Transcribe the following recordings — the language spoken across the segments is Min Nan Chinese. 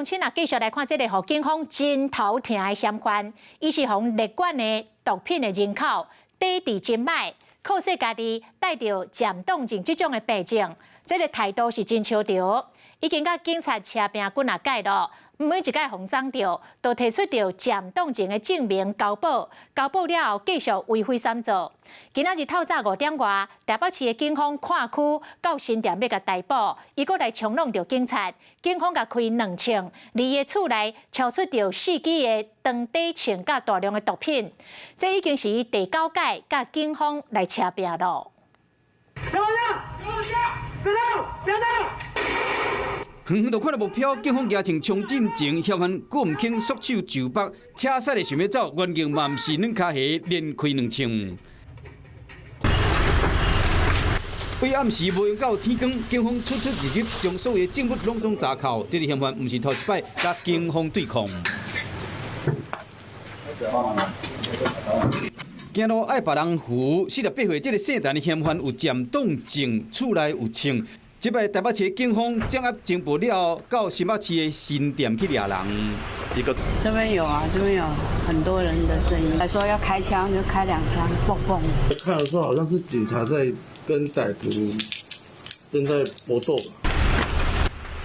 請啊，繼續來看這個予警方真頭疼的嫌犯，伊是予列管的毒品的人口，底佇真䆀，靠勢家己帶著漸凍症這種的病症，這個態度是真超著。已經佮警察車拚幾若擺咯，每一擺予摠著，都提出著漸凍症的證明交保，交保了後繼續為非三做。今仔日透早5點外，台北市的警方跨區到新店欲共逮捕，伊閣來衝撞著警察，警方共開兩槍，佇伊的厝內抄出著四支的長短槍佮大量的毒品，這已經是伊第九擺佮警方來車拚咯。別動！別動！遠遠就看著目標，警方舉槍衝進前，嫌犯閣毋肯束手就縛，車駛的想欲走，原警嘛毋是軟跤蝦，連開兩槍。對暗時無閒到天光，警方出出入入，將所有的證物攏總查扣。這個嫌犯毋是頭一擺佮警方對抗。行路愛別人扶，48歲這個姓陳的嫌犯有漸凍症，厝內有槍。這擺台北市警方掌握情報了後，到新北市的新店去掠人。一個這邊有啊，這邊有很多人的聲音，還說要開槍，就開兩槍，嘣嘣。看的時候好像是警察在跟歹徒正在搏鬥。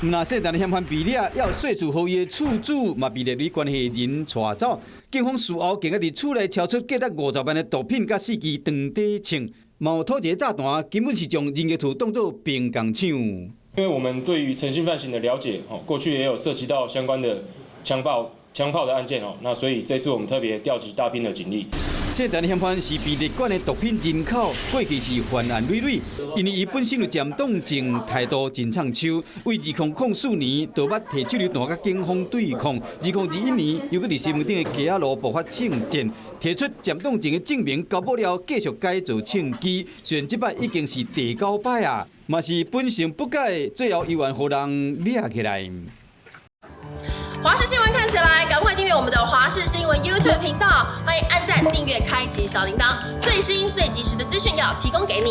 毋但姓陳的嫌犯被掠，猶說厝予伊的厝主嘛被列為關係人帶走。警方事後竟然佇厝內抄出價值50萬的毒品佮四支長短槍。嘛有討一个炸彈，根本是將人家厝當做兵工廠。因為我們對於誠信犯行的了解，哦，過去也有涉及到相關的槍炮、槍炮的案件哦，那所以這次我們特別調集大批的警力。姓陳的嫌犯是被列管的毒品人口，過去是犯案累累，因為伊本身有漸凍症，態度真衝手。為2004年就捌提手榴彈佮警方對抗，2021年又閣佇西門町的街仔路爆發槍戰，提出漸凍症的證明，交保了繼續改造槍支。雖然這擺已經是第九擺啊，嘛是本性不改，最後猶原予人掠起來。華視新聞看起來，趕快訂閱我們的華視新聞 YouTube 頻道，歡迎按讚、訂閱、開啟小鈴鐺，最新最及時的資訊要提供給你。